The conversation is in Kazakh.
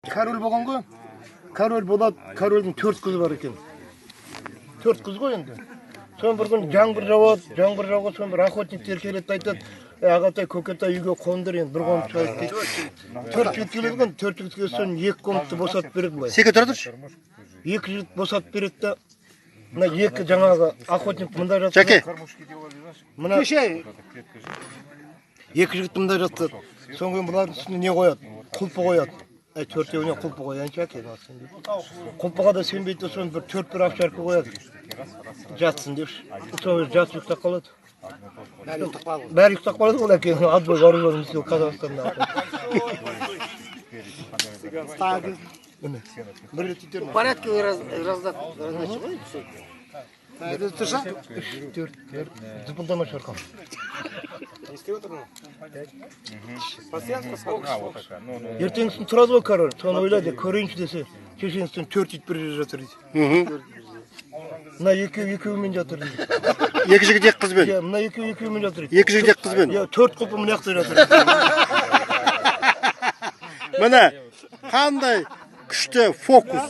Король болған ғой. Король болады, корольдің төрт қызы бар екен. Төрт қыз ғой енді. Соны бір күні жаңбыр жауады, жаңбыр жауған соң бір охотниктер келеді да айтады: «Ей, ағатай, көкетай, үйге қондыр енді, бір қонып шығайық», – дейді. Төрт жігіт келеді ғой, төрт жігіт келген соң екі комнатты босатып береді былай. Секе, тұра тұршы. Екі жігіт босатып береді да, мына екі жаңағы охотник мында жатыр. Жәке. Мына екі жігіт мында жатады. Содан кейін бұлардың үстіне не қояды? Құлпы қояды. Әй, төртеуіне құлпы қояйыншы, әке, дейді. Құлпыға да сенбейді де, соны бір төрт бір овчарка қояды. Жатсын деп. Соны жатып ұйықтап қалады. Бәрі ұйықтап қалады ғой, әке, отбой вооруженный сил Казахстанда. Міне. Бір рет итерме. В порядке раздачи ғой все. Тұрса? Үш, төрт, төрт. Зыпылдама, шарқан. Не істеп отыр мынау? Постоянно. Ертеңгісін тұрады ғой король. Соны ойлайды, көрейінші десе, кешеңгісін төрт ит бір жерде жатыр дейді. Мына екеуі екеуімен жатыр дейді. Екі жігіт екі қызбен. Иә, мына екеуі екеуімен жатыр дейді. Екі жігіт екі қызбен. Иә, төрт құлпы мына жақта жатыр дейді. Міне, қандай күшті фокус.